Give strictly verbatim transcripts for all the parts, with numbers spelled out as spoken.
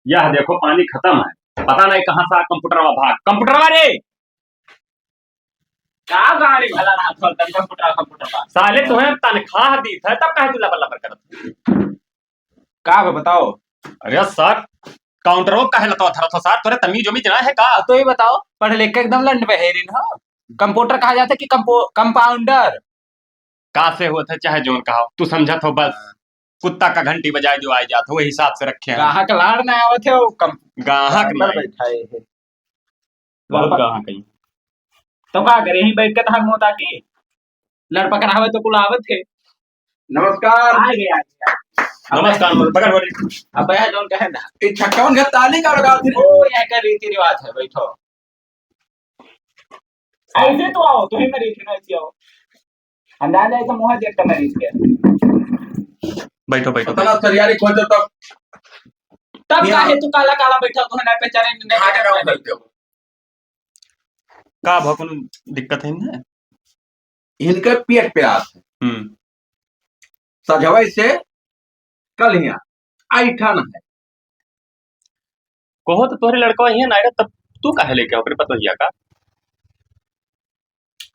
यह देखो, पानी खतम है, पता नहीं कहाँ से आ कंप्यूटरवा भाग। कंप्यूटरवा रे! का गाड़ी भला रहा था, तन कंप्यूटर, कंप्यूटरवा। साले, तुम्हें तनख्वाह दी था, तब काहे तू लबर लबर करत? का बा, बताओ। अरे सर, काउंटरो काहे लतवा धरत हो सर? तोरे तमीज उमीज ना है का? अब तो ये बताओ, पढ़ लिख के एकदम लंड बहेरिन हो। कंप्यूटर कहा जाता है कि कंपो-, कंपाउंडर? का से होत है, चाहे जोन कहा, तू समझत हो बस। हाँ। कुत्ता का घंटी बजाए जो आए जात हो, वही हिसाब से रखे हैं। गाहक लाड़ ना आवत है, वो कम-, गाहक अंदर नहीं। बैठा है। बहुत गाहक है। तो का करे, यहीं बैठ के धार मोता की लड़ पकड़ावे तो कुल आवत है। नमस्कार। आ गया, आ गया। नमस्कार, मोर बगल वाले। अब भैया जोन कहे ना। ये छक्का उनका ताली का लगा थे। ओ, यहाँ का रीति रिवाज है, बैठो। ऐसे तो आओ, तुम्हें मरीज ना ऐसे आओ। अंदाजा है तो मुँह देख के मरीज के। बैठो, बैठो, इतना बैठो। सरियारी खोजो तब। तब यहाँ काहे तू काला काला बैठा, तू ना पहचाने, नहीं भाग रहा हूँ पहचाने। करते हो। का भा, कोनो दिक्कत है ना? इनके पेट पे आत है। हम्म। सजवै से कल हियाँ ऐठन है। कहो तो तोहरे लड़कवा हियाँ ना आए, तब तू काहे लेके आओ ओकरे पतोहिया का?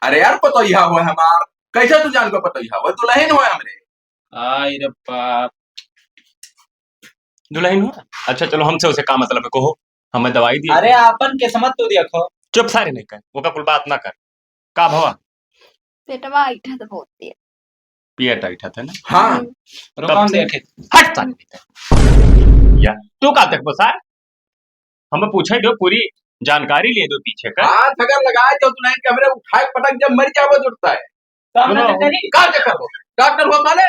अरे यार, पतोहिया हुआ हमार, कैसे तू जान को पतोहिया हुआ? दुल्हन हुआ हमरे। आई रे बाप, दुल्हन हुआ? अच्छा चलो, हमसे उसे का मतलब है, कहो, हमें दवाई दिए। अरे आपन किस्मत तो देखो। चुप सारे, नहीं कर, ओका कुल बात ना कर। का भवा? पेटवा ऐठत बहुत है। पेट ऐठत है ना? हाँ। हम्म। रुको, हम तब से देखे। हट सारे, नहीं कर। या, तू का देखबो सार? हमें पूछे दो, पूरी जानकारी ले दो पीछे का। हाथ अगर लगाए तो दुल्हन के हमरे उठाए पटक जब मर जाबो जुड़ता है। तो हम सुनो। ना करी। का चक्कर हो? डॉक्टर हुआ माने?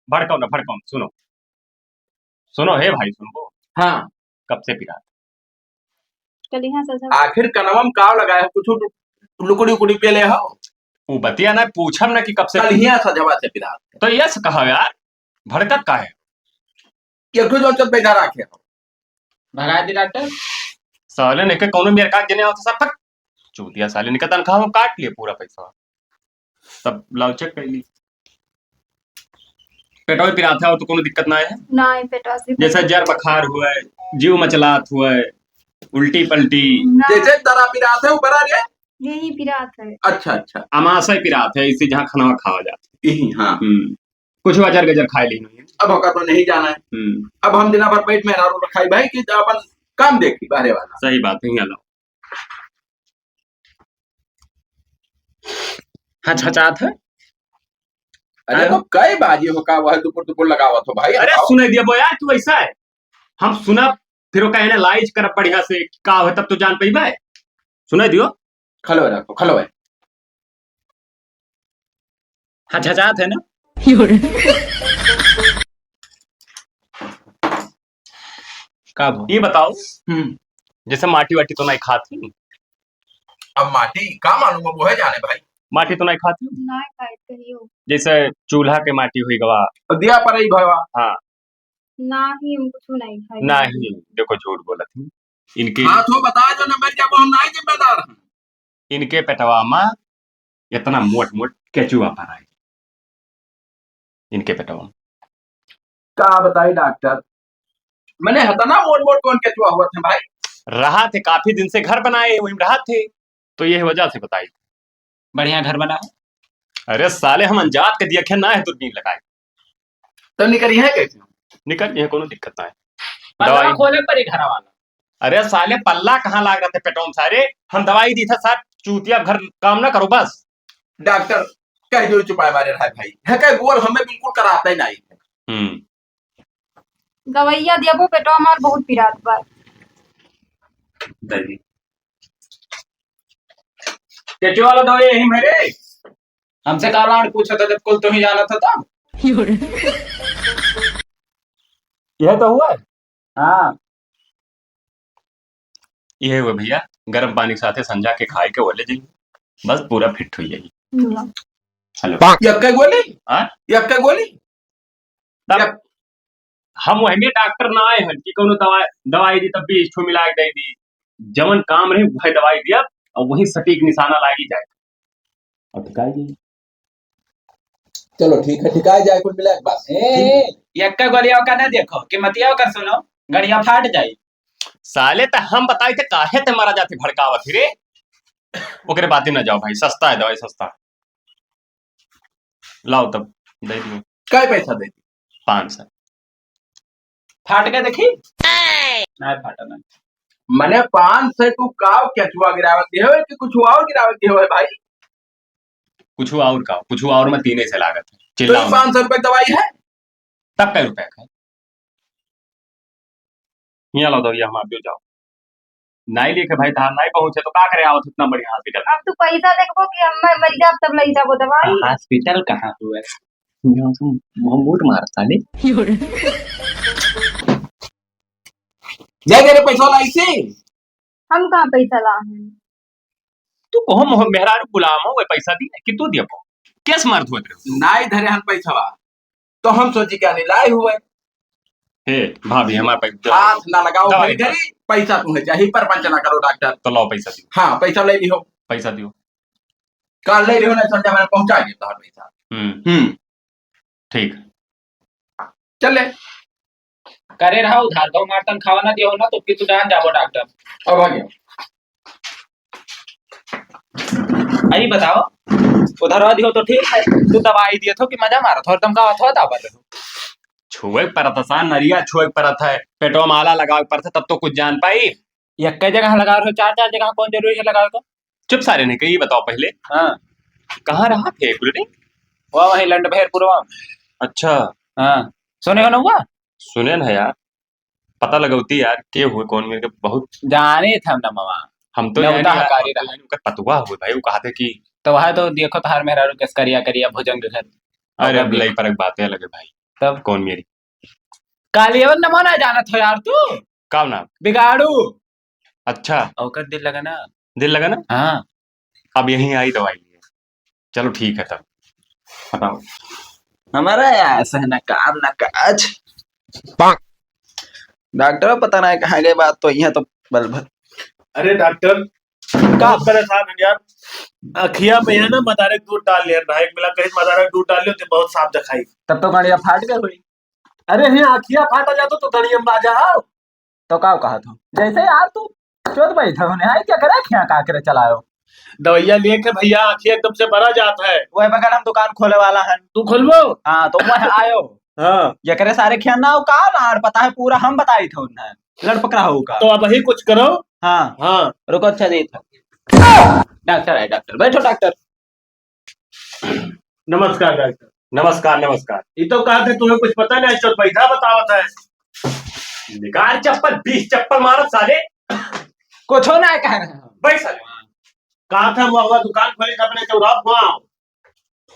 भड़काओ ना, भड़काओ ना, सुनो। सुनो, हे भाई, सुनबो? हाँ। कब से पिरात? कलिहा सजवा। आखिर कनवा में काव लगाए हो? कुछ लुकड़ी उकड़ी पे ले हो? उ बतिया ना पूछम ना कि कब से। कलिहा सजवा से पिरात। तो ये से कहा यार, भड़कत का है? ये कुछ जो चल बैठा रखे हो। भगा दे डॉक्टर। साले ने के कौनो मेर काट देने होता सब तक। चूतिया साले ने के तनख्वाह में काट लिए पूरा पैसा। तब लाओ चेक कर ली। पेटवा पिरात है और तो कोनो दिक्कत ना है? ना, ये पेटवा से जैसे जर बुखार हुआ है, जीव मचलात हुआ है, उल्टी पल्टी। ना। जैसे दरा पिरात है, ऊपर आ गया? यही पिरात है। अच्छा, अच्छा। अमाशय पिरात है, इसे जहाँ खाना खावा जाता है। यही, हाँ। हम्म। कुछ अजर गजर खाए ली नहीं। अब ओका तो नहीं जाना है। हम्म। अब हम दिना भर पेट में रारू रखाई भाई कि अपन काम देखी बाहरे वाला। सही बात है, यहाँ लाओ। हचहचात है। अरे हाँ। तो कई बाजी हो का वह दुपुर दुपुर लगावत हो भाई, अरे बताओ। सुनाई दिया बो यार, तू ऐसा है, हम सुनब, फिर ओका एनालाइज करब बढ़िया से, का हो तब तो जान पइबे। सुनाई दियो। खलवे रखो, खलवे। हचहचात है ना? का भो? ये बताओ, हम्म। जैसे माटी वाटी तो नहीं खात ही? अब माटी का मालूम, अब वह जाने भाई। माटी तो नहीं खात ही? नहीं खाए कहियो। जैसे चूल्हा के माटी हुई गवा। तो दिया पर ही भवा। हाँ। ना ही हम कुछ नहीं खाए। नहीं, देखो झूठ बोलत ही। इनके हाँ, तो बता जो नंबर क्या, वो हम नहीं जिम्मेदार हैं। इनके पेटवा में इतना मोट मोट केचुआ पर आई। इनके पेटवा में। का बताई डॉक्टर, मैंने हतना मोट मोट कौन केचुआ हुआ थे भाई? रहा थे, काफी दिन से घर बनाए, वहीं रहा थे, तो ये वजह से बताई। बढ़िया घर बना है। अरे साले, हम अनजात के दिया ना है दूरबीन लगाए। तो निकली है कैसे? निकल, ये कोनो दिक्कत ना है। पल्ला दवाई खोले पड़ी घर वाला। अरे साले, पल्ला कहाँ लाग रहा था पेटों में सारे? हम दवाई दी था सार, चूतिया घर काम ना करो बस। डॉक्टर कह दो चुपाए मारे रहा है भाई, है कह बोल हमें बिल्कुल कराता ही नहीं। हम्म। दवाइया दिया वो पेटवा मार बहुत पिरात बा। दे दी। केचुआ वाला दवाई यही मेरे। हमसे का लाड़ पूछा था जब कुल तो ही जाना था तब। यह तो हुआ है। हाँ। ये हुआ भैया, गरम पानी के साथे संझा के खाए के ओले जाइए, बस पूरा फिट हो जाइए। हम्म। हेलो। यक्का गोली? हाँ? यक्का गोली? तब यक- हम वही में डॉक्टर ना आए हैं कि कोनो दवाई, दवाई दी तब बीस ठो मिला के दे दी। जवन काम रही वही दवाई दिया और वही सटीक निशाना लागी जाए। और ठिकाई जाइए। चलो ठीक है, ठिकाई जाए कुल मिला के बस। ए, ए, यक्का गोलिया का ना देखो, कि मतिया का सुनो, गड़िया फाट जाई। साले, त हम बताई थे, काहे ते मारा जाती भड़कावत ही रे? ओकरे बाती ना जाओ भाई, सस्ता है दवाई, सस्ता। लाओ तब, दे दियो। कै पैसा दे दी? पाँच सौ। फाट के देखी? नहीं फाटा नहीं। मने पाँच सौ तू काव केचुआ गिरावत दियो है कि कुछ और गिरावत दियो है भाई? कुछ और का, कुछ और में तीन से लागत है। तो चिल्लाओ ये मत। पाँच सौ रुपए की दवाई है? तब कै रुपए का है? हियाँ लाओ दवाई, हम आप जो जाओ। नाई लेके भाई, धार नाई पहुँचे तो का करे आवत इतना बढ़िया हॉस्पिटल? अब तू पैसा देखबो कि हम मर, मर जाब तब लई जाबो दवाई? हॉस्पिटल कहाँ हुआ है? यहाँ से हम बूट मारता नहीं। दे दे रे पैसा लाई से। हम कहाँ पैसा ला हैं? तू कहो मोह-, मेहरारू गुलाम हो, वे पैसा दी कि तू दिया पो? केस मार धोत रहे हो? नाई धरे हन पैसा बा। तो हम सोची क्या नहीं लाए हुए। हे भाभी, हमारे पे हाथ ना लगाओ, दवाई घरी घरी पैसा तुम्हें चाहिए, परपंच ना करो डॉक्टर। तो लाओ पैसा दियो। हाँ, पैसा ले लियो। पैसा दियो। काल ले लियो, नहीं समझा, मैंने पहुंचा दिया तुम्हारा पैसा। हम्म। हम्म। ठीक। चल ले। करे रहा उधार, गौ मारतन खावा ना दियो ना, तो फिर तू जान जाबो डॉक्टर। अब आ गया। अरे बताओ, उधार दियो तो ठीक है, तू दवाई दिए थो कि मजा मारत हो, और तुम का अथवा दाबर रहे हो? छुए के परत है, सान नरिया छुए के परत है, पेटवा में आला लगावे के परत है, तब तो कुछ जान पाई। एक कई जगह लगा रहे हो, चार चार जगह कौन जरूरी है लगावे को? चुप सारे नहीं, कहीं बताओ पहले। हाँ। कहाँ रहा थे गुलरी? वह वहीं लंड भैरपुरवा में। अच्छा। हाँ। सुने हो ना हुआ? सुने ना यार, पता लगौती यार, के हुए कौन मिल के बहुत जाने था ना मामा। हम तो नेवता जाने यार, हकारी हम तो रहा। जाने ओकर पतुआ हुए भाई, वो कहा थे कि तो वह तो देखो तो हर मेहरारू केस करिया करिया भुजंग घर। अरे ओकर अब लई परक बातें अलग है भाई। तब? कौन मेरी? कालियवन नमो ना जानत हो यार तू। का नाम? बिगाड़ू। अच्छा। ओकर दिल लगा ना। दिल लगा ना? हाँ। अब यहीं आई दवाई लिए। चलो ठीक है तब। बताओ। हमारा ऐसा है ना काम ना काज। डॉक्टर पता ना कहाँ गए, बात तो यहाँ तो बल भर। अरे डॉक्टर, का? बहुत परेशान है यार। अखिया में है ना मदारे के दूध डाल लिया भाई, एक मिला कहीं मदारे के दूध डाल लियो तो बहुत साफ दिखाई। तब तो गड़िया फाट गई हुई। अरे ही अखिया फाटा जातो तो गड़िया में बाजा आओ। तो का कहत हो? जैसे यार तू चोद बैठे हो, निहाई क्या करे, अखियाँ का करे चलायो? दवाइया लेके भैया, आँखें एकदम से भरा जात है। वह बगल हम दुकान खोले वाला है। तू खोलबो? हाँ, तो वह आयो। हाँ। ये करे सारे खियान ना हो, का लाड़ पता है, पूरा हम बताई थे उन्हें। लड़ पकड़ा हो का। तो अब ही कुछ करो। हाँ। हाँ। रुको, अच्छा जी था। डॉक्टर है, डॉक्टर। बैठो डॉक्टर। नमस्कार डॉक्टर। नमस्कार, नमस्कार। ये तो कहा थे तुम्हें कुछ पता नहीं, चल पैसा बतावत है। निकाल चप्पल, बीस चप्पल मारत साले। कुछ हो ना कह रहे हैं। बैठ साले। कहा था महुआ दुकान खोले के अपने चौराहा वहाँ।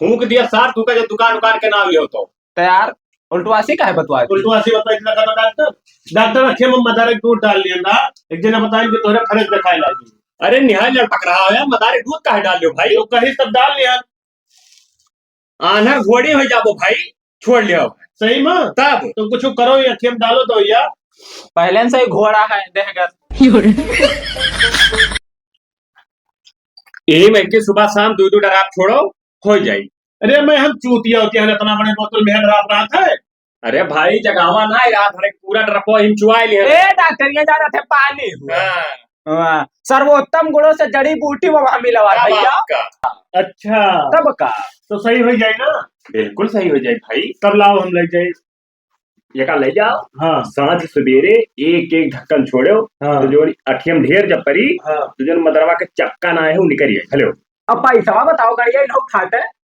फूंक दिया सार, तू का जो दुकान उकान के नाम लियो तो। तो यार, उल्टवासी काहे बतवा दी? उल्टवासी बतवा इतना करना डॉक्टर। डॉक्टर आँखें में मदारे दूध डाल लिया ना, एक जना बताएं कि तोहरे फर्क दिखाए लागी। अरे निहाय लड़ पकड़ा है, मदारे दूध काहे डाल लियो भाई? तो कहीं तब डाल लिया। आन्हर घोड़ी हो जाबो भाई, छोड़ लियो। सही में? तब? तो कुछ करो, ये आँखें में डालो तो भैया। पहले से ही घोड़ा है, देहगर। यही में के सुबह शाम दो दो डराप छोड़ो, हो जाई। अरे मैं हम चूतिया होती है, इतना बड़े बोतल में डराप रात है। अरे भाई, जगावा ना, रात भर पूरा डरपो हिम चुआई लिया। ए, डॉक्टर, ये जा रहे थे पानी हुआ। हाँ। हाँ, सर्वोत्तम गुणों से जड़ी बूटी वो वहाँ मिला हुआ क्या भैया। बात का? अच्छा। तब का? तो सही हो जाए ना? बिल्कुल सही हो जाए भाई। तब लाओ, हम ले जाए। ये का ले जाओ। हाँ। सांझ सवेरे एक एक ढक्कन छोड़ो, हाँ। तो जो अठियम ढेर जब परी, हाँ। तो जो मदरवा के चक्का ना है, वो निकल जाए। हेलो। अब पैसा बताओ, गाड़िया इन लोग खाते।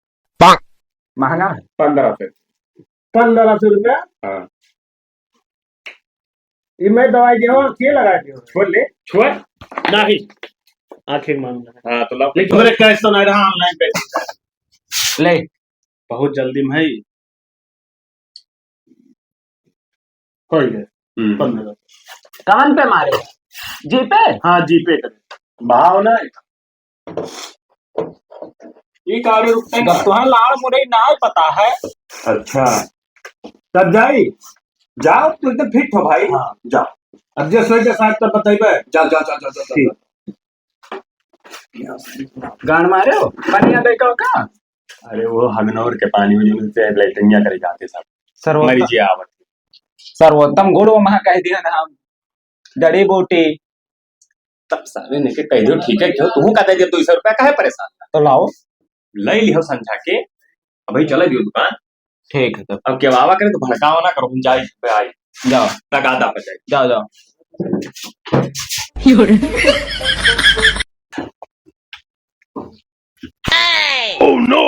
महंगा है। पन्द्रह सौ। पन्द्रह सौ रुपया? हाँ। ये मैं दवाई दिया हूँ, आँखें लगा दिया हूँ। छोड़ ले, छोड़। नहीं, आँखें मांगना है। हाँ, तो ला। लेकिन तोरे कैश तो नहीं रहा, online पे। ले। बहुत जल्दी में है। हो गया। हम्म। पन्द्रह। कहाँ पे मारे? जी पे? हाँ, जी पे करे। भाव ना। ये गाड़ी रुकते हैं। जब तुम्हें लाड़ मुरई ना पता है। अच्छा। तब जाई? जाओ, तू एकदम fit हो भाई। हाँ। जाओ। अब जे सोई के साथ तो बताइबे। जा, जा, जा, जा, जा, जा। ठीक। गांड मारे हो? पनिया दे का का? अरे वो हगनौर के पानी में जो से लैट्रिनिया करे जाते सब। सर्वोत्तम मरीज आवत। सर्वोत्तम गुण वो महा कह दिया ना हम। जड़ी बूटी। तब सारे ने के कह दियो, ठीक है, क्यों तू का दे दे दो सौ रुपया, काहे परेशान? तो लाओ। ले लिहो संझा के, अबही चले दियो दुकान। ठीक है, तब। अब केवावा करे तो भड़कावा ना करो, हम जाई पे आई। जाओ। तगादा पे जाई। जाओ, जाओ। Oh no!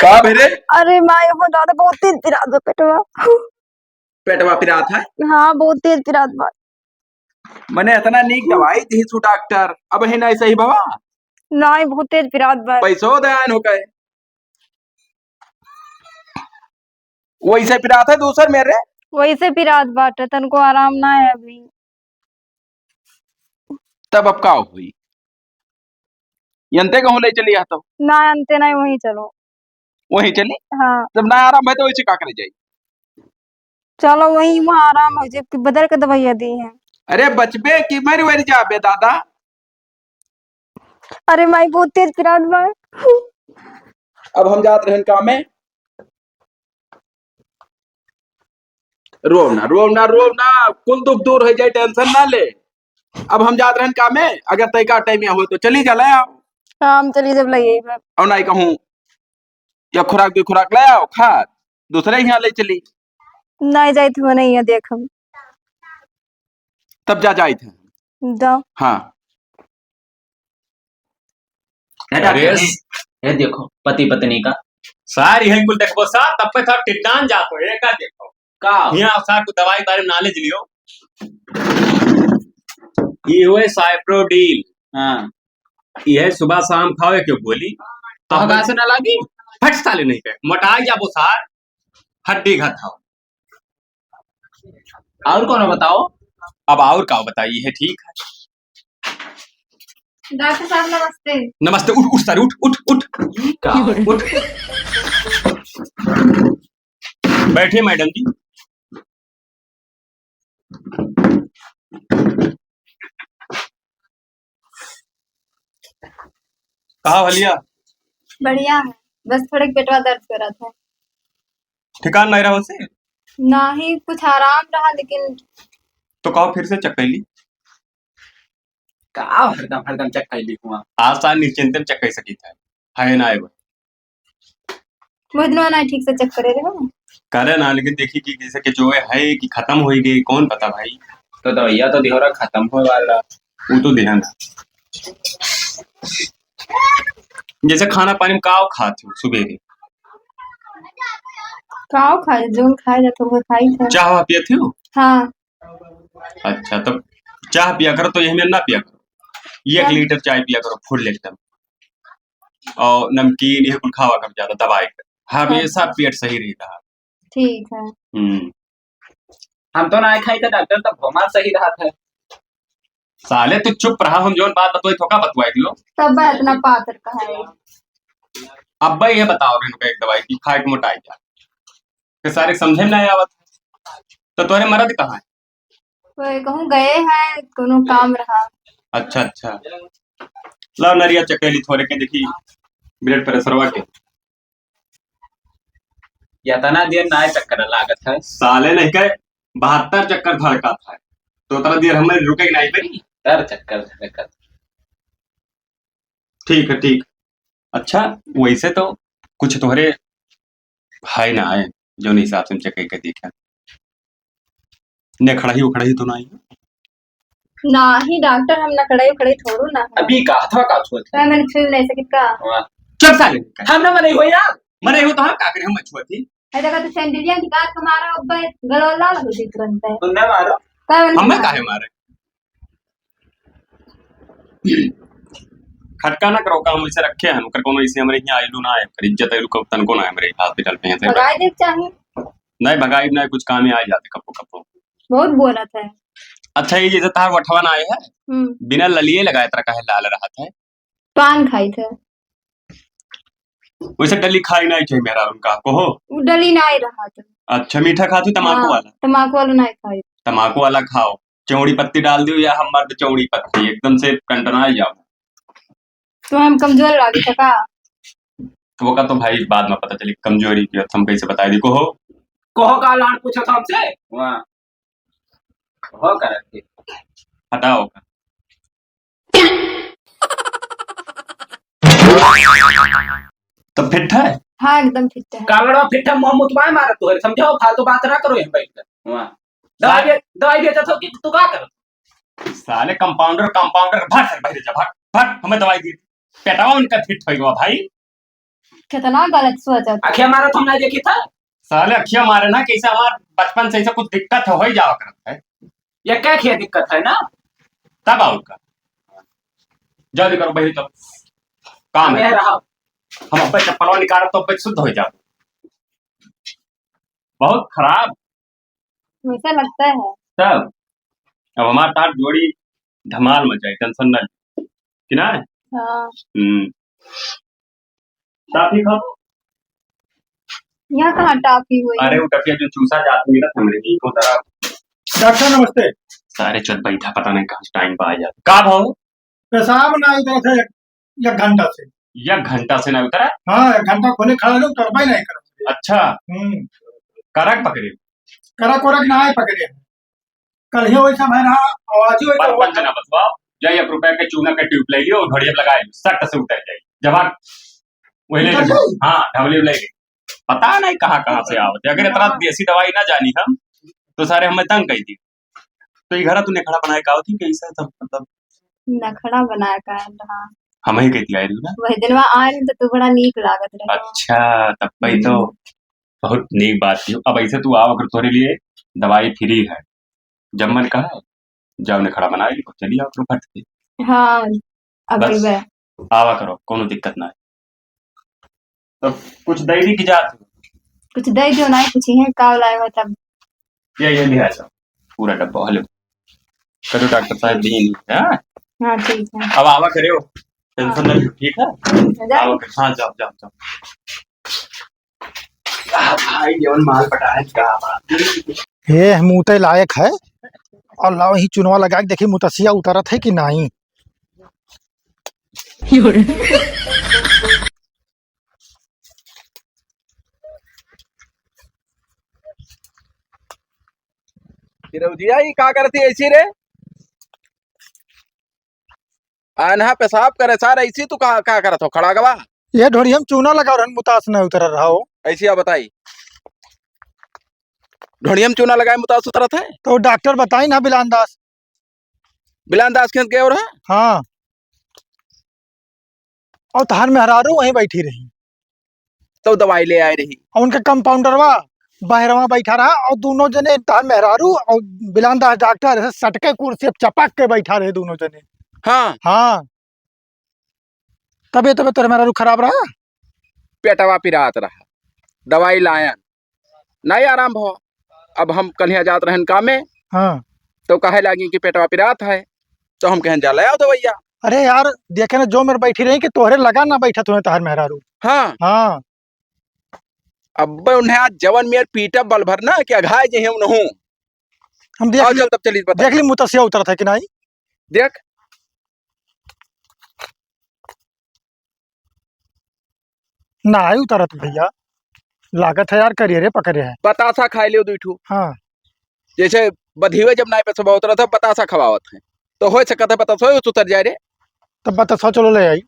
का भेरे? अरे माई, वो दादा बहुत तेज पिरात बा पेटवा। पेटवा पिरात है? हाँ, बहुत तेज पिरात बा। मने इतना नीक दवाई दी सु डॉक्टर, अबही नाई सही भवा? नाई, बहुत तेज पिरात बा। पैसो दयान हो गए। वैसे पिरात है दूसर मेरे? वैसे पिरात बाटे, तनको आराम ना है अभी। तब अब का होई? यंते कहूँ ले चली आ तो? ना, यंते नहीं, वहीं चलो। वहीं चली? हाँ। जब ना आराम है तो वैसे का करे जाई? चलो, वहीं वहाँ आराम हो जाए, कि बदल के दवाइयाँ दी हैं। अरे बचबे कि मर वर जाबे दादा। अरे माई, बहुत तेज पिरात बा। अब हम जात रहन कामे। रोव ना, रोव ना, रोव ना, कुल दुख दूर हो जाए, टेंशन ना ले। अब हम जात रहन कामे, अगर तय का टाइम या हो तो चली जा, ले आओ। हाँ, हम चली जब लइए बा। और नाई कहूँ, या खुराक दो खुराक ले आओ, खा, दूसरे यहाँ ले चली। नाई जाइत हुआ नहीं है, देख हम। तब जा जाइत है। दो। हाँ। है डॉक्टर अरे। ने? ये देखो, पति पत्नी का। सार यही कुल देखबो सार, तब पे था टिड्डान जातो, ये का देखो। का? यहाँ सार को दवाई के बारे में knowledge लियो। ये हुए साइप्रोडील। हाँ। ये है सुबह शाम खाओ, ये क्यों बोली? तो हगा से ना लागी? फट साले नहीं कहे, मोटाई जाबो सार, हड्डी घात हो। और कौन बताओ? अब और का बताइए, है ठीक है। डॉक्टर साहब नमस्ते। नमस्ते, उठ, उठ सारे, उठ, उठ, उठ। का? उठ। बैठे मैडम जी। कहा भलिया? बढ़िया है, बस थोड़े पेटवा दर्द करत है। ठिकान नहीं रहो से? नहीं, कुछ आराम रहा, लेकिन तो कहो फिर से check कर ली। का हरदम, हरदम check कर ली हुआ? आज सार निश्चिंत check कर सकी था, है ना, है भाई? मुझे ना ठीक से check करे रहे हो। करे ना, लेकिन देखी कि जैसे कि जो है, है कि खत्म हो गई, कौन पता भाई। तो दवाइया तो दिहोरा खत्म होए वाला। वो तो ध्यान। जैसे खाना पानी में काव खात हो सुबेरे? काव खाए, जोन खाए जात हो, वो खाई था। चाह वाह पियत हो? हाँ। अच्छा, तब चाह पिया करो तो यही में ना पिया करो, एक क्या? लीटर चाय पिया करो full एकदम, और नमकीन ये कुल खावा करो ज्यादा दबाई के, हमेशा अच्छा। पेट सही रहता है। ठीक है। हम्म। हम तो ना खाई था डॉक्टर, तब हमार सही रहा था। साले तू चुप रहा, हम जौन बात बतवाई तो का बतवाई दियो। तब इतना पातर कहा है। अब भाई ये बताओ इनको एक दवाई की खाए के मोटाई जा, कि सारे समझे में नहीं आवत। तो तोरे मरद कहाँ है? कोई कहूँ गए हैं, कोनो काम रहा। अच्छा, अच्छा। लाओ नरिया चकेली थोड़े के देखी, blood pressureवा के। इतना देर ना चक्कर लागत है। साले नहीं कहे, बहत्तर चक्कर धड़कत है। तो उतना देर हमें रुके के नहीं पड़ी। तर चक्कर धड़कत। ठीक है, ठीक। अच्छा, वैसे तो कुछ तोहरे है ना है, जौन हिसाब से हम check करके देखे। ने खड़ाही उखड़ाही तो ना आई? नाही डॉक्टर, हम ना खड़ाही उखड़ाही थोड़ू ना है। अभी का हथवा का छुअत है? मैं, मैंने छू नहीं सकी का? वाह। चुप साले। हम ना मने हो यार। मने हो तो हम का करें, हम छुअत ही। है देखा तो सैंडलिया की गात को मारा, अब गलवा लाल हो गई तुरंत है। तुम ना मारो। का मैंने हमें मारा? काहे मारे? खटका ना करो, काम वैसे रखे हैं, ओकर कोनो ऐसे हमरे यहाँ आइलू ना है, ओकर इज्जत आइलू को तनको ना है हमरे hospital पे, यहाँ से भगाए देख चाहे। नहीं भगाई, ना कुछ काम ही आ जाते कपो कपो। बहुत बोलत है। अच्छा, ये जैसे तार वठवा ना आए है, हम्म। बिना ललिए लगाए तरह का है, लाल रहत है। पान खाई थे। वैसे डली खाई नहीं चाहिए मेरा उनका, कहो। वो डली नहीं रहा था। अच्छा, मीठा खाती तमाकू हाँ, वाला? तमाकू वाला नहीं खाई। तमाकू वाला खाओ, चौड़ी पत्ती डाल दियो या हम मर्द चौड़ी पत्ती, एकदम से टनटना जाओ। तो हम कमजोर लागे थे का? वो का तो भाई बाद में पता चली कमजोरी की, हम कैसे बताई दी, कहो। कहो का लाड़ पूछा था हमसे? वाह। हो करत के। हटाओ। तो फिट है? हाँ, एकदम फिट है। कालड़वा फिट है, मुँह मुतवाए मारत तोहरे, समझो, फालतू बात ना करो यहाँ बैठ कर। वाह। दवाई साले बे-, दवाई बेचत हो कि तू का करत? साले कंपाउंडर, कंपाउंडर, भाग साले, बाहर जा, भाग, भाग, हमें दवाई दे। पेटवा उनका फिट होइगा भाई। कितना गलत सोचत। अखिया मारत हम ना देखी था। साले अखिया मारे ना, कैसे हमार बचपन से ऐसा कुछ दिक्कत हो ही जावा करत है। ये क्या क्या दिक्कत है ना? तब आउर का। जल्दी करो बहिरी, तब काम है। रहा। हम अब्बे चप्पलवा निकालब तो अब्बे शुद्ध हो जाओ। बहुत खराब। वैसा लगता है। तब अब हमार तार जोड़ी धमाल मचाई, टेंशन ना ले। कि ना? हाँ। हम्म। टाफी खाओ। यहाँ कहाँ टाफी हुई? अरे, वो टफिया जो चूसा जात मिलत हमरे की, वो तरह। डॉक्टर, नमस्ते। सारे चोद बैठा, पता नहीं कहाँ से टाइम पा जात। का भाव? पेशाब ना उतरत है एक, एक घंटा से। एक घंटा से ना उतरा? हाँ, एक घंटा खोले खड़ा लोग, उतरबे नहीं करत। अच्छा। हम्म। करक पकड़े? करक उरक ना है पकड़े। कल ही वैसा भय रहा, आवाज ही वैसा हुआ। पंच ना बतवाओ, जा एक रुपया के चूना के ट्यूब ले लियो, घड़िया पे लगा लियो, सट से उतर जाई। जब आप वही ले उतर जाई? हाँ, ढबली ले गई। पता नहीं कहाँ कहाँ से आवत है। अगर इतना हाँ। देसी दवाई ना जानी हम, तो सारे हमें तंग कर दी। तो ये घर तू नखड़ा बनाए का होती, कैसे सब, मतलब? नखड़ा बनाए का है, हाँ। हम ही कहती आई रही ना। वही दिनवा आए रही तो तू बड़ा नीक लागत रहे। अच्छा, तब भाई तो हम्म। बहुत नीक बात थी। अब ऐसे तू आओ, अगर तोरे लिए दवाई फ्री है, जब मन कहा, जाओ नखड़ा बनाए, चली आओ तो फट के। हाँ, अब बस, अइबे। आवा करो, कोनो दिक्कत ना है। तो कुछ दे दी कि जात हो? कुछ दे दियो, नहीं पूछी है, का लाए हो तब? ये, ये ले आ जाओ, पूरा डब्बा, हेलो। करो डॉक्टर साहब, दी नहीं, हाँ? हाँ, ठीक है। अब आवा करे हो, टेंशन हाँ। ना लो, ठीक है? जा। आवा करे, हाँ, जाओ, जाओ, जाओ। आ भाई, जवन माल पटाए, क्या बात। ये मुते लायक है, और लाओ ही चुनवा लगा के देखी मुतसिया उतरत है कि नहीं। फिरौदिया, ई का करती ऐसी रे? आन्हा पेशाब करे सार, ऐसी तू का, का करत हो खड़ा गवा? ये ढोड़िया में चूना लगा रहन, मुतास न उतर रहा हो। ऐसी आ बताई, ढोड़िया में चूना लगाए मुतास उतरत है? तो डॉक्टर बताई ना बिलान दास। बिलान दास के गए रहा? हाँ। और तहार मेहरारू वहीं बैठी रही। तो दवाई ले आए रही। और उनके कंपाउंडरवा बहरवा बैठा रहा और दोनों जने तहार मेहरारू और बिलान दास डॉक्टर ऐसे सटके कुर्सी पे चपक के बैठा रहे दोनों जने। हाँ। हाँ। तबे, तबे तोर मेहरारू खराब रहा? पेटवा पिरात रहा, दवाई लायन, नहीं आराम भवा। अब हम कल्हिया जात रहन कामे, हाँ। तो कहे लागी कि पेटवा पिरात है, तो हम कहन जा ले आओ दवाइया। अरे यार, देखे ना जो मेरे बैठी रही कि तोहरे लगा ना बैठत हुए तहार मेहरारू। हाँ। हाँ। अब उन्हें आज जवन मेर पीटब बल भर ना कि अघाय जे हम नहूँ। हम देख आओ ली, चल तब चली बता। देख ली मुतसिया उतरत है कि नहीं? देख। नाहीं उतरत भइया, लागत है यार करियरे पकड़े है। बतासा खाए लियो दुई ठो। हाँ। जैसे बधिवे जब नाहीं पेटवा उतरत है, बतासा खवावत है, तो हो सकत है बतासा उतर जाए रे। तब बतासा चलो ले आई।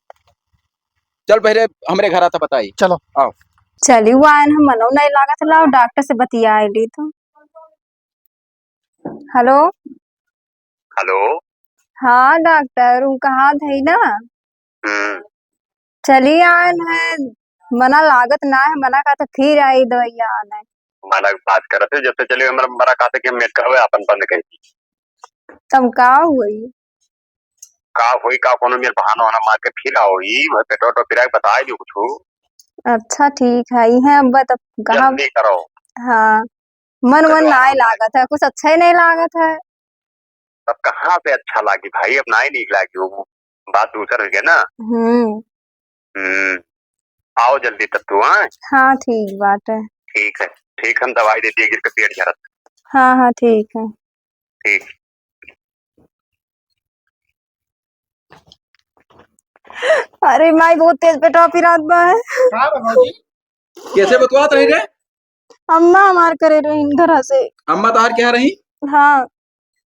चल पहले हमरे घर आता बताई। चलो। आओ। चली, वो आयन हम मनो नहीं लागत, लाओ डॉक्टर से बतियाए ली तो। हेलो। हेलो। हाँ डॉक्टर, ऊ कहा थे ना? हम्म। चली आयन है, मना लागत ना है, मना कहा तो फिर आई दवाइया आने। मना के बात करत है, जब से चली हमरा मना कहा था कि हम मेट करवे आपन बंद कर दी। तब का हुई? का होई, का कोनो मेर बहाना वहाना मार के फिर आओ, ई वह पेटवा तो पिराए बताए दियो कुछ। अच्छा ठीक है, ई है अब तब कहा। जल्दी करो। हाँ। मन वन नाय लागत है, कुछ अच्छा ही नहीं लागत है। तब कहाँ से अच्छा लागी भाई, अब नाय नीक लागी, वो बात दूसर हो गया ना। हम्म। हम्म, आओ जल्दी तब तू, हाँ? हाँ, ठीक बात है। ठीक है, ठीक, हम दवाई दे दिए, गिर के पेट झरत। हाँ, हाँ, ठीक है। ठीक। अरे माई, बहुत तेज पेटवा पिरात बा है। का बा भौजी? कैसे बतवात रही रे? अम्मा हमार करे रही घरा से। अम्मा तोहार क्या रही? हाँ।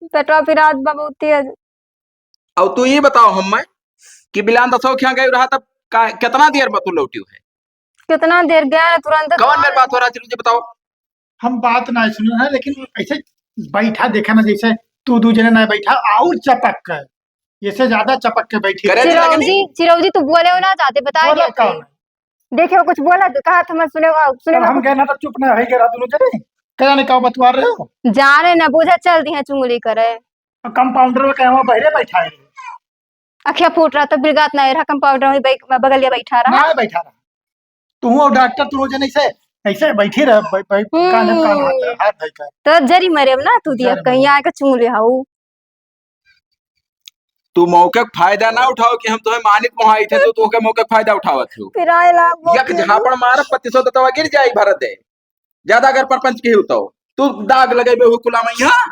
पेटवा पिरात बा बहुत तेज। अब तू ई बताओ हम्मे कि बिलान दसो खिया गई रहा तब का, कितना देर में तू लौटी है? कितना देर गया ना, तुरंत कौन मेरे बात हो रहा है, चिरू जी बताओ। हम बात ना सुने हैं, लेकिन ऐसे बैठा देखा ना, जैसे तू दू जने ना बैठा और चपक कर, ये से ज्यादा चपक के बैठी करे है। चिरौजी, लेकिन चिरौजी, तू बोले हो ना, जाते बता बोला दिया कौन? देखे हो, कुछ बोला तो कहा था, मैं सुने हो, सुने अब हो हम कुछ? गए ना तो चुप ना है, गए दोनों जने, क्या जाने क्या बतवा रहे हो? जाने ना बूझा, चल दी है चुंगली करे। कंपाउंडर में कहे, वहाँ बहरे बैठा है। अखिया फूट रहा तो बिलगात ना रहा, कंपाउंडर में बैठ, बगलिया बैठा रहा। ना बैठा रहा। तू और डॉक्टर, तू जने ऐसे, ऐसे बैठी रह, बै-, बै-, कान, कान हाथ, हम्म। हाथ धर कर। तो जरी मरे अब ना, तू दिया जरी कहीं मरे। आके चुंगली हाउ। तू मौके का फायदा ना उठाओ कि हम तुम्हें मानित मोहाई थे, तो तू के मौके का फायदा उठावत हो। फिर आए ला, वो एक फिर झापड़ मार, पच्चीस सौ दतवा गिर जाई भरत दे। ज्यादा अगर परपंच के हो तो तू दाग लगेबे हो कुला में यहाँ।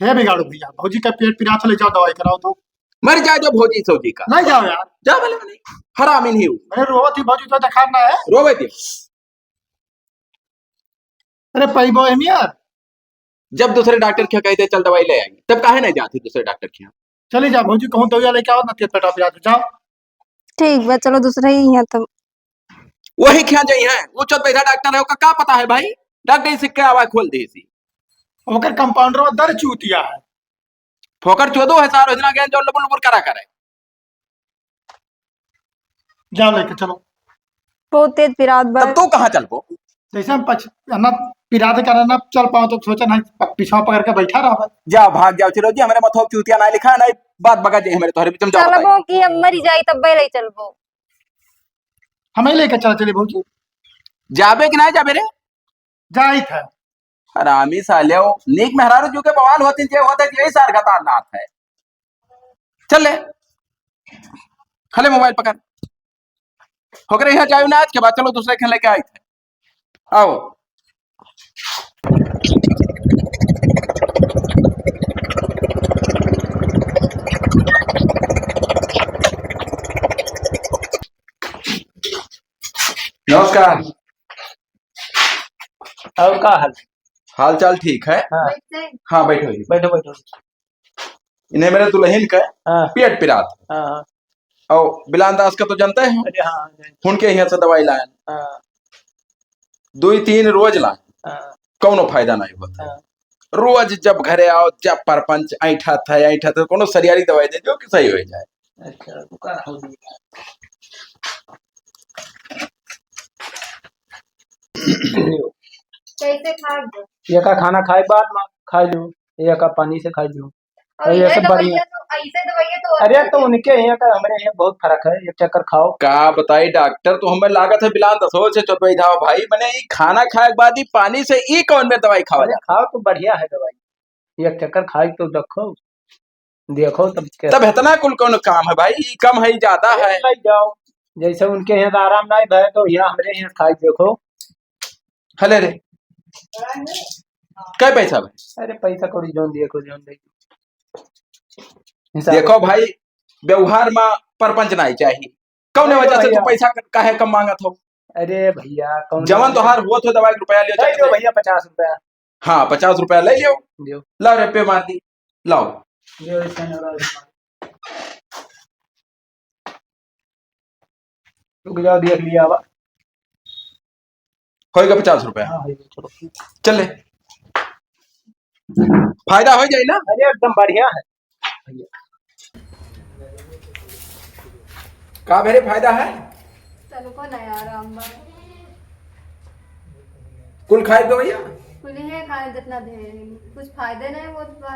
हे बिगाड़ू भैया, भौजी का पेट पिरात है, ले जाओ दवाई कराओ तो। मर जाए दो भौजी सौजी का। ले जाओ यार। जा भले मने। हरामी नहीं हो। अरे रोवत ही भौजी तो दिखा ना है। रोवे दे। अरे पैबो है नहीं यार। जब दूसरे डॉक्टर के कह दे चल दवाई ले आई, तब काहे नहीं जाती दूसरे डॉक्टर के यहाँ? चली जा भौजी, कहूँ दवाई लेके आओ ना, तेज पेटा पिरात है, जाओ। ठीक बा, चलो दूसरे ही यहाँ तो। वही खिया जाई है, वो चौथ बैठा डॉक्टर है, ओका का पता है भाई? डॉक्टर ही सिक्के आवा खोल दे इसी। ओकर कंपाउंडर में दर चूतिया है। फोकर चोदो है सारो, इतना गैन जो लुबुर लुबुर करा करे। जाओ लेके चलो। बहुत तेज पिरात बा। तब तू कहाँ चलबो? जैसे हम पछ-, हम ना पिरात करे ना चल पाओ तो सोचा ना प-, पीछा पकड़ के बैठा रहो। जाओ भाग जाओ, चलो जी, हमारे मथो चूतिया ना लिखा, नहीं बात बगा जाए हमारे तोहरे बीच में, जाओ बताइए। चलबो कि हम मरी जाई तब ले चलबो। हमें लेके चला चले भौजी। जाबे कि ना जाबे रे? जाई था। हरामी साले हो, नीक मेहरारू जो के बवाल होती जे होते यही सार खतरनाक है। चल ले, खले मोबाइल पकड़। होकर यहाँ जाओ ना आज के बाद, चलो दूसरे खेल लेके आई थे। आओ। नमस्कार। और का हाल? हाल चाल ठीक है। हाँ। हाँ, बैठो जी। बैठो, बैठो। इन्हें मेरे दुल्हन का हाँ। पेट पिरात। हाँ, हाँ। और बिलान दास का तो जानते हैं। अरे हाँ, जानते हैं। उनके यहाँ से दवाई लाए। हाँ। दो ही तीन रोज लाए। हाँ। कौनो फायदा नहीं होता। हाँ। रोज जब घरे आओ, जब परपंच ऐंठा था, ऐंठा था, कोनो सरियारी दवाई दे दो कि सही हो जाए। अच्छा, तो का हो गया? कैसे खाए? ये का खाना खाए बाद में खा लो, ये का पानी से खा लो। और और ये ये सब दवाइयाँ बढ़िया। तो, ऐसे दवाइयाँ तो अरे, तो उनके यहाँ का हमरे यहाँ बहुत फर्क है, एक चक्कर खाओ। का बताई डॉक्टर, तो हमें लागत है बिलान दसो से चोट बैठा हो भाई, मने ई खाना खाए के बाद ई पानी से ई कौन में दवाई खावा अरे, जाता? खाओ तो बढ़िया है दवाई, एक चक्कर खाए तो देखो, देखो तब क्या। तब इतना कुल कौन काम है भाई, ई कम है, ई ज्यादा अरे, है। ले जाओ, जैसे उनके यहाँ तो आराम नहीं भय तो यहाँ हमरे यहाँ खाए देखो। हले रे, कै पैसा भाई? अरे पैसा कौड़ी जौन दिए को जौन दे। हिसाब देखो से। भाई, व्यवहार में परपंच नहीं चाहिए। कौने अरे वजह से तू भैया। पैसा क-, काहे कम मांगत हो? अरे भैया, कौन जवन बोले? तोहार हुआ तो दवाई के रुपया लियो, ले चल लो दे। भैया, पचास रुपया। हाँ, पचास रुपया ले लियो। दियो। लाओ रे, पे मार दी। लाओ। दियो, इसका नंबर। रुक जाओ, देख लिया बा। होएगा पचास रुपया। हाँ, होएगा, चलो। चल ले। फायदा हो जाए ना? अरे, एकदम बढ़िया है। का मेरे फायदा है? चलो, को नया आराम बा। कुल खाए दो भैया। कुल है खाए जितना दे, कुछ फायदे नहीं होत बा।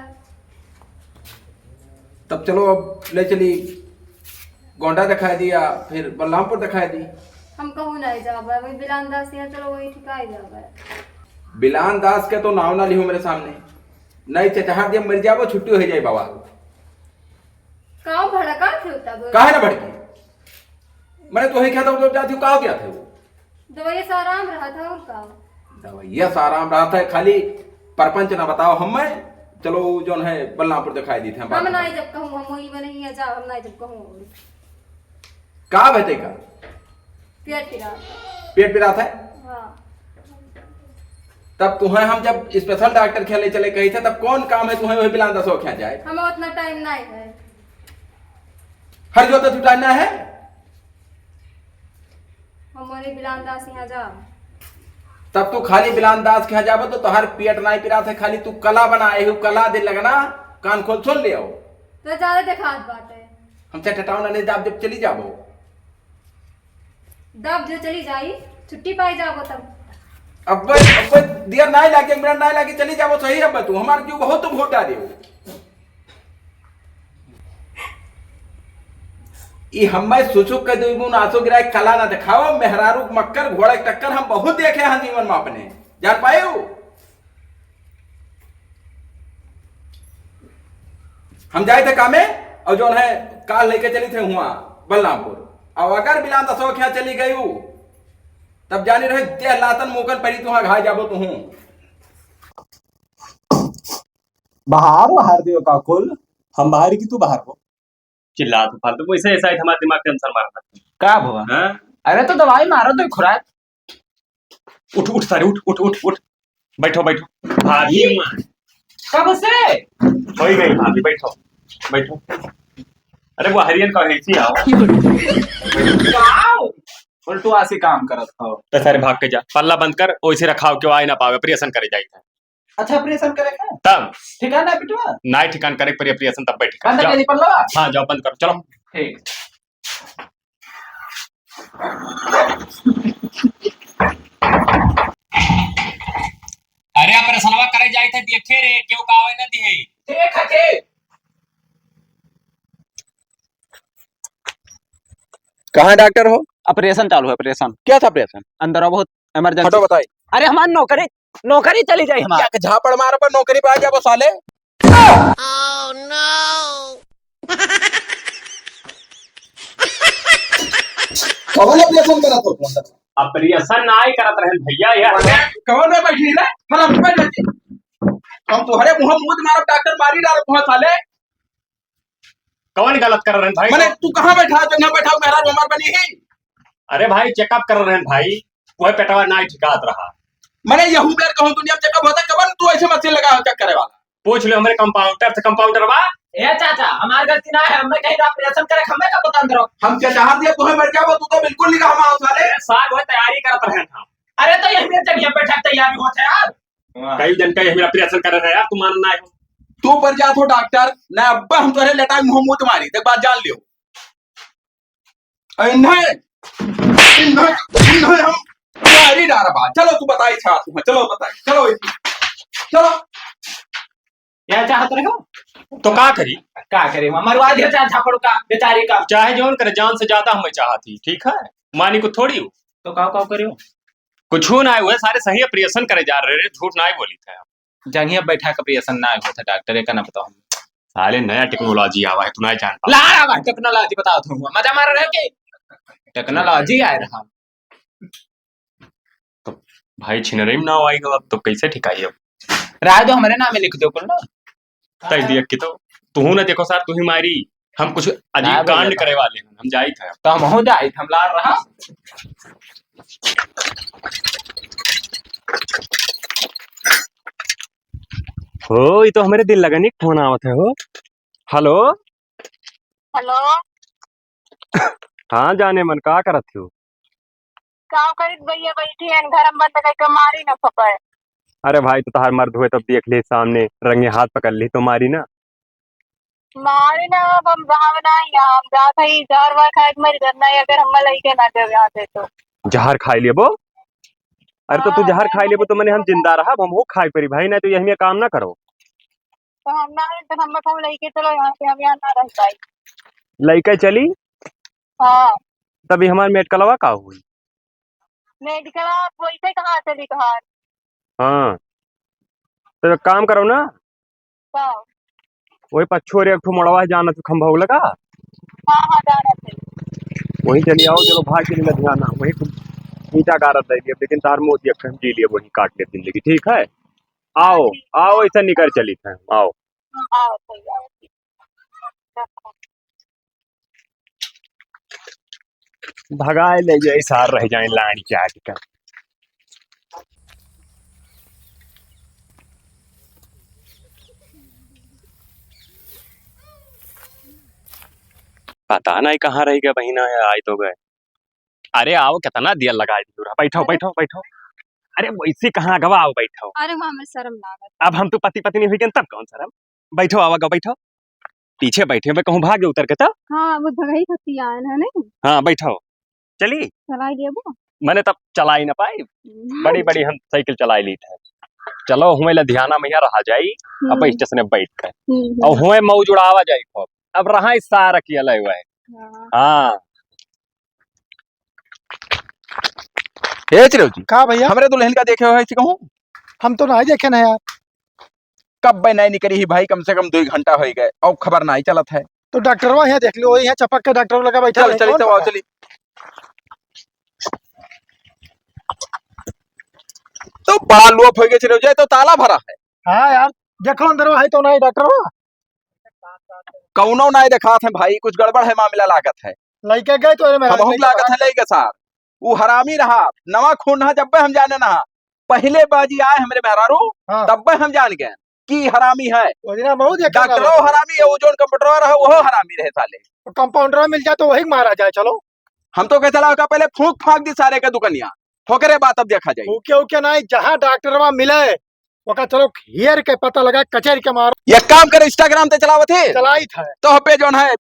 तब चलो, अब ले चली गोंडा दिखाई दी या फिर बलरामपुर दिखाई दी। हम कहूँ नहीं जाबे, वही बिलान दास यहाँ चलो, वही ठिकाई जाबे। बिलान दास के तो नाव ना लिहो मेरे सामने, नहीं चचहार दिया मर जाबो, छुट्टी हो जाए बाबा। काव भड़का थे तब? काहे ना भड़की? मैंने तो वही कहता हूँ, जब जाती हूँ, काव क्या थे वो? दवाइया से आराम रहा था और का? दवाइया से आराम रहा था, खाली परपंच ना बताओ हमें। चलो, वो जौन है, बलरामपुर दिखाई दी थे, हम बात हम ना करते हैं। जब कहूँ, हम वही में नहीं है, जाओ, हम ना जब कहूँ। का बेटे का? पेट पिरात है। पेट पिरात है? हाँ। तब तुहें हम जब special डॉक्टर के यहाँ ले चले कही थे, तब कौन काम है तुहें वही बिलान दसो के यहाँ जाए? हमें उतना टाइम नहीं है। हर जो तो तू टाइम ना है। हम मोरे बिलान दास यहाँ जाब। तब तू खाली बिलान दास के यहाँ जाबो तो तोहार पेट नाई पिरात है, खाली तू कला बना, एहू कला दे लगना, कान खोल सुन लियो। तो ज्यादा देखात बात है। हम चाहे टटाव ना नहीं दाब जब चली जाबो। दाब जो चली जाई, छुट्टी पाई जाबो तब। अब्बे, अब्बे, देर नाई लागे, एक मिनट नाई लागे, चली जाबो सही अब्बे तू, हमार क्यों बहुत घोटा दे। ई हम्मे सुसुक के दुई बून आंसू गिराए कला ना दिखाओ, मेहरारू के मक्कर घोड़ा के टक्कर हम बहुत देखे हैं जीवन में अपने, जान पाए हो? हम जाए थे कामे और जौन है काल लेके चली थे हुआ बलरामपुर, और अगर बिलान दसो के यहाँ चली गई हूँ, तब जानी रहे देह लातन मुकन पड़ी तुहाँ घाय जाबो तुहूँ। बाहर, बाहर दियो काकुल। हम बाहर की तू बाहर हो। चिल्ला तू फालतू, वैसे ऐसा ही हमारा दिमाग टेंशन मारता। का भवा? हाँ? अरे तो दवाई मारो तो खुराक। उठ, उठ सारे, उठ, उठ, उठ, उठ। बैठो, बैठो। भाभी ये माँ। कब से? हो ही गई भाभी, बैठो, बैठो। अरे वो हरियन का है, इसी आओ। आओ। उल्टू आसी काम करत हो। तो सारे भाग के जा, पल्ला बंद कर, वैसे रखाव के आए ना पावे, ऑपरेशन करे जाई था। अच्छा, ऑपरेशन करे का? तब? ठिकाना है पिटवा? नाई ठिकान करे पर ऑपरेशन तब बैठ कर। बंद जाओ। कर दी पल्लवा? हाँ, जाओ बंद करो, चलो। ठीक। अरे ऑपरेशनवा करे जाई थे, देखे रे, क्यों का आवे ना दिए। ठीक है, ठीक। कहाँ डॉक्टर हो? ऑपरेशन चालू है, ऑपरेशन। क्या था ऑपरेशन? अंदर बहुत इमरजेंसी। फटो बताई। अरे हमार नौकरी, नौकरी चली जाई हमार। क्या झापड़ मार पर नौकरी पे आ जाबो साले? कौन ऑपरेशन करत हो तुम? ऑपरेशन नाई करत रहन भैया, यार। कौन में बैठी रे? फला पे बैठी। हम तोहरे मुंह मूत मारब, डॉक्टर मारी डालत मुंह साले। कौन गलत कर रहे हैं भाई? मने तू कहाँ बैठा, जंगल बैठा, मेहरारू हमार बनी ही। अरे भाई, चेकअप कर रहे हैं भाई, वह पेटवा नाई ठिकात रहा। मने यहू बेर कहूँ दुनिया में चेकअप होता, कबन तू ऐसे मशीन लगा चेक करे वाला? पूछ लो हमरे कंपाउंडर से, कंपाउंडर बा। ए चाचा, हमार गलती ना है, हमने कहीं ऑपरेशन करे, हमें का पता अंदर हो? हम क्या चाहत है, तुम्हें मर जाओ, तू तो बिल्कुल नहीं रहा हमारे साले। अरे साहब, वह तैयारी करत रहे हैं हम। अरे तो यही में जगह बैठा तैयारी होत है यार। वाह। कई जन का ये मेरा ऑपरेशन कर रहे हैं यार, तू मान ना हो। तू पर जात हो डॉक्टर, ना अब्बा हम तोरे लेटाई मुंह मूत मारी, देख बात जान लियो। इन्हें, इन्हें, इन्हें हम मारी डारा बा। चलो तू बताई छा तू, चलो बताई, चलो, चलो। क्या चाहत रहे हो? तो का करी? का करी? मरवा दिया चाहे झापड़ का, बेचारी का। चाहे जौन करे, जान से ज्यादा हमें चाहत ही, ठीक है? मानी को थोड़ी हो। तो काव काव करे हो? कुछ ना हुआ, सारे सही ऑपरेशन करे जा रहे रे, झूठ ना ही बोली थे। जंगिया बैठा के ऑपरेशन ना होता डॉक्टर, एक ना बताओ। साले नया टेक्नोलॉजी आवा है, तू ना जान पा। ला आवा है टेक्नोलॉजी, बताओ तुम, मजा मार रहे हो कि? टेक्नोलॉजी आए रहा। तो भाई छिनरई में ना आएगा, अब तो कैसे ठिकाई अब? राय दो, हमारे नाम में लिख दो कुल ना। तय दिया कि तो तू ना देखो सर, तू ही मारी, हम कुछ अजीब ना बोले कांड बा। करे वाले हैं, हम जाई थे। तो हम हो जाई थे, हम लाड़ रहा। हो, ये तो हमारे दिल लगनी फोन आवत है हो। हेलो। हेलो। हाँ जाने मन, का करत हो? का करित भैया, बैठी हैं घर में बंद करके, मारी ना खपे। अरे भाई, तो तहार मर्द हुए तब देख ले, सामने रंगे हाथ पकड़ ली तो मारी ना। मारी ना, अब हम गाँव ना ही, हम जात है जहर वर खाए के मर जाना है, अगर हम लइके ना देव यहाँ से तो। जहर खाई लेबो? अरे तो तू हाँ, जहर खाई लेबो तो मने हम जिंदा रहब, हम हो खाए परी भाई, ना तो यही में काम ना करो। तो हम ना, तो हम कहूँ लइके चलो यहाँ से, हम यहाँ ना रह पाई। लइके चली? हाँ। तभी हमार मेडिकलवा का हुई? मेडिकलवा वैसे कहाँ चली तोहार? हाँ। तो एक काम करो ना। का? वही पछोरे एक ठो मोड़वा है, जाना तो खंभा लगा। हाँ, हाँ, जाना थे। वहीं चली आओ, चलो भाग के लुधियाना, वहीं कुछ ईंटा गारत रह गया, लेकिन तार मोती अखन जी लिए, वहीं काट ले जिंदगी, ठीक है? आओ, आओ, ऐसा निकर चली थे, आओ। भगाए ले जाए, सार रह जाए लाड़ी के आगे का। पता नहीं कहाँ रह गए बहिना, आए तो गए। अरे आओ, कितना देर लगाए दियो रहा। बैठो, अरे। बैठो, बैठो। अरे वैसे कहाँ गवा, आओ बैठो। अरे माँ, हमें शर्म लागत। अब हम तो पति पत्नी हुई गए, तब कौन शर्म? बैठो, आवा गवा बैठो। पीछे बैठे, मैं कहूँ भाग उतर के तब। हाँ, वो भगई खतियान है नहीं। हाँ, बैठो। चली? चलाई लेबो? मैंने तब चलाई ना पाई। हम्म। बड़ी बड़ी हम साइकिल चलाई ली थे। चलो, हुए लुधियाना में यहाँ रहा जाई, अब हम्म। स्टेशन में बैठ के। हम्म, हम्म। और हुए मौज उड़ावा जाई खूब। अब रहा इस सारा की अलग हुआ है। हाँ। हाँ। हे चिरऊ जी, का भैया? हमरे दुल्हन का देखे हो है कहूँ? हम तो नहीं देखे ना यार। कब बे नहीं निकली ही भाई, कम से कम दो घंटा हो गए और खबर नहीं चलत है। तो डॉक्टरवा यहाँ देख लो, यहाँ चपक के डॉक्टर लगा बैठा चल, है, चली कौन तो आओ, पता? चली। तो बड़ा लोप हो गया चिरऊ जी, तो ताला भरा है। हाँ यार, देखो अंदर है तो नहीं डॉक्टरवा। कौनो नहीं देखात है भाई, कुछ गड़बड़ है मामला लागत है। लइके गए तो मेहरारू हमहू लइके लागत है, लइके सार। उ हरामी रहा, नवा खून रहा, जब्बे हम जाने ना। पहले बाजी आए हमरे मेहरारू, हाँ। तब्बे हम जान गए कि हरामी है। वो दिन हम बहुत देखे डॉक्टरो ना। हरामी है, वो जोन कंपाउंडर रहा, वो हरामी रहे साले। तो कंपाउंडर मिल जाए तो वही मारा जाए, चलो। हम तो कहते रहा का पहले फूंक फांक दी सारे के दुकनिया, ओकरे बाद अब देखा जाए। ओके, ओके, नहीं, जहाँ डॉक्टरवा मिले, ओका चलो घेर के पता लगा, कचेर के मारो। एक काम कर, Instagram ते चलावत है? चलाई था। तो पे जोन है,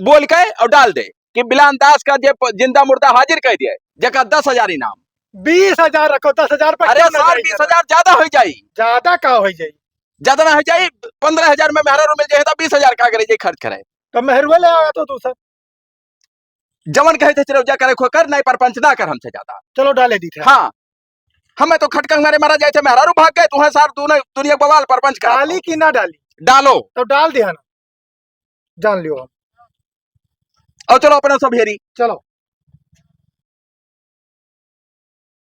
बोल के और डाल दे कि बिलान दास का जे प-, जिंदा मुर्दा हाजिर कर दिए, जेका दस हजार इनाम। बीस हजार रखो, दस हजार पर अरे क्यों ना सार, जाई बीस हजार ज्यादा हो जाई। ज्यादा का हो जाई? ज्यादा ना हो जाई, पन्द्रह हजार में मेहरारू मिल जाए तो बीस हजार का करे जाई खर्च करे। तो मेहरुआ ले आवा तो दूसर। जवन कहे थे चिरौजा करे खो कर, नहीं परपंच ना कर हमसे ज्यादा। चलो डाले दी थे। हाँ, हमें तो खटका मारे मारा जाए थे, मेहरारू भाग गए, तुम्हें सार दुनिया, दुनिया बवाल परपंच करा डाली दो। कि ना डाली? डालो। तो डाल दिया ना, जान लियो हम। और चलो अपना सब हेरी। चलो।